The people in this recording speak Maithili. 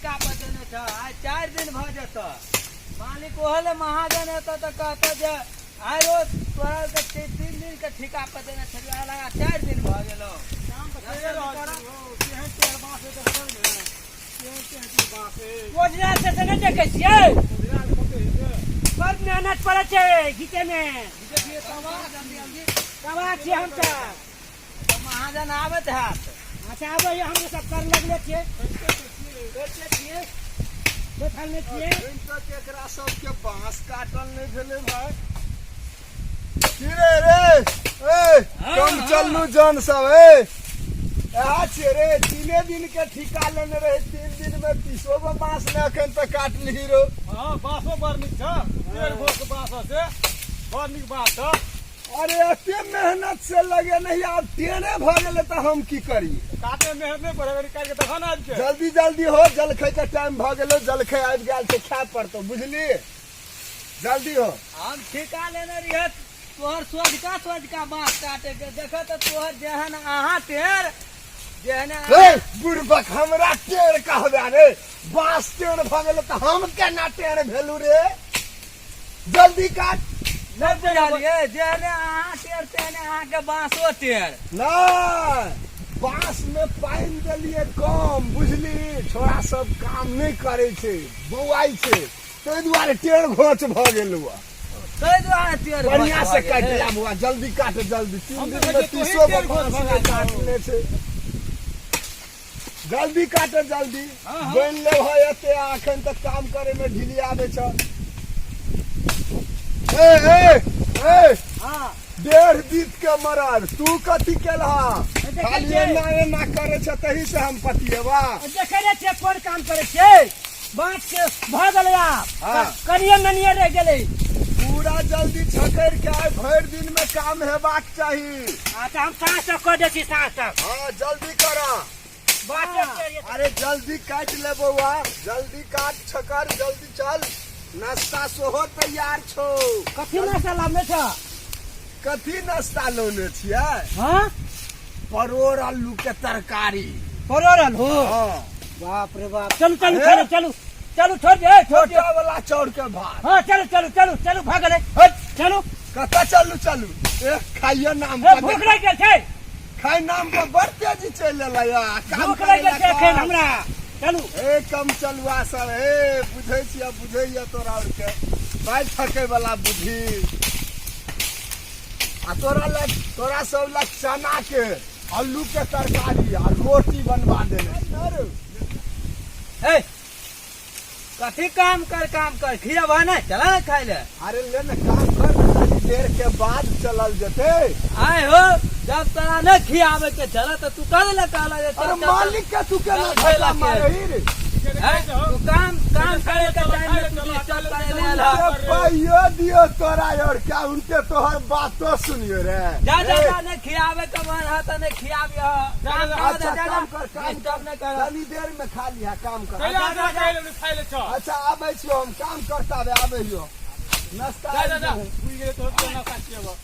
ठिका पर देने छह, आइ 4 दिन भऽ जेतऽ। मालिक ओहो ले महाजन एतऽ तऽ कहतऽ जे आइ रोज तोरा के 3 दिन के ठिका पर देने छलियै, आइ लगा 4 दिन भऽ गेलौ। काम तऽ करिए रहल छी यौ। केहन टेढ़ बाँस है देखबै ने, केहन केहन चीज बाँस है। ओझरा से से नहि देखै छियै? ओझरा के कते हेतै? बड़ मेहनत पड़ै छै घीचैमे। जल्दी जल्दी। कमा छियै हम सब। तऽ महाजन आबैत हैत। अच्छा आबै, हम सब कर लगले छियै। करिते छियै। बैठते छियै, बैठल नहि छियै। एखन तक एकरा सबके बाँस काटल नहि भेलै भाय। की रे रे ए, कम चलू जन सब। ए यहाँ छियै रे, 3 दिन के ठिका लेने रहे, 3 दिन में 30 गो बाँस ने एखन तक काटली रो। हँ, बाँसो बड़ नीक छ, 1.5 गो के बाँस से बड़ नीक बाँस छ। अरे एते मेहनत से लगे नहीं, आब टेढ़े भऽ गेलै तऽ हम की करी? काटे मेहनत नहि पड़े, कनि काटि के देखऽ ने आबि के। जल्दी जल्दी हो, जलखै के टाइम भऽ गेलो, जलखै आबि गेल छै, खाय पड़तौ, बुझली? जल्दी हो। हम ठिका लेने रहियै तोहर सोझका सोझका बाँस काटे के, देख तऽ तोहर जेहन अहाँ टेढ़ जेहन। हे बुड़बक, हमरा टेढ़ कहबे रे? बाँस टेढ़ भऽ गेलै तऽ हम केना टेढ़ भेलू रे? जल्दी काट। नहि बुझलियै, जेहने अहाँ टेढ़ तेहने अहाँके बाँसो टेढ़। नहि, बाँस में पानि देलियै कम, बुझली? छोड़ा सब काम नहि करै छै, बौआइ छै, ताहि दुआरे टेढ़ घोच भऽ गेल हुआ। ताहि दुआरे टेढ़ घोंच बढ़िया से भऽ काटि गेलै। ला बौआ, जल्दी काट जल्दी। 3 हम दिन तऽ में कहै छियै, तोही 30 गो टेढ़ घोच बाँस भऽ नहि गेल छौ। काटने छै। जल्दी काट जल्दी। हाँ। बनि लेब है एते, आ एखन तक काम करे में ढीली आबै छ। ए ए ए। हँ। 1.5 बीत के मरद तू कथी केलहा? देखै खाली छियै। एना एना करे छ, तही से हम पतिएबा। देखै नहि छियै कोन काम करै छियै? बाँस के भऽ गेलै आब। हाँ। कनिये मनिये रहि गेलै। पूरा जल्दी छकरि के आइ भरि दिन में काम हेबाक चाही। अच्छा, हम साँझ तक कऽ दै छी, साँझ तक। हाँ, जल्दी करा। बाँस के। अरे जल्दी काटि ले बौआ, जल्दी काट छकर, जल्दी चल, नाश्ता सेहो तैयार छौ। कथी नाश्ता लाबने छ? कथी नाश्ता लौने छियै? हाँ। परोड़ आलू के तरकारी। परोड़ आलू? हाँ। बाप रे बाप, चलू चलू। हे? चलू चलू चलू, छोड़ दे, छोड़ दे। छोटा वाला चाउर के भात। हाँ, चलू चलू चलू चलू, भऽ गेलै। हट। चलू। कतऽ चलू चलू? ए खाइयो नाम हे पर। भूख लागि गेल छै। खाइ नाम पर बड़ तेजी चलि एलै आ काम भूख करै लागि गेल लए छै एखन कह। हमरा, चलू। ए कम चलुआ सब, हे बुझै छियै, बुझैया तोरा आरके पाइ ठकै वाला बुद्धि। आ तोरा लग, तोरा सब लग चना के आलू के तरकारी आ रोटी बनवा देने। ए कथी काम कर, काम कर, खियाबा नहि, चला ने खाइ ले। अरे ले ने, काम कर ने, कनी देर के बाद चलल जेतै। आय हो, जब तोरा नहि खियाबे के छल तऽ तू कर ले कहला जे चल, अरे चल, चल। मालिक के तू केना चल, खाइ धक्का ले। मारही रे? हैं? तू काम काम करे के टाइम में तू डिस्टर्ब करे ले आयल हँ। उनके पाइयो दियो तोरा और क्या, उनके तोहर बातो सुनियो रे। जा जा। ए, जा, नहि खियाबे के मन है तऽ नहि खियाबिह। काम कर अच्छा दे, जा काम जा। कर, काम डिस्टर्ब कर, नहि कर। कनी देर में खा लिहा, काम कर। जा जा जा, खाइ ले छ। अच्छा आबै छियो, हम काम करता रे, आबै हियो नाश्ता। जा जा जा। आबि गेलै। बुझि गेलै तोहर नाश्ता खिएबऽ।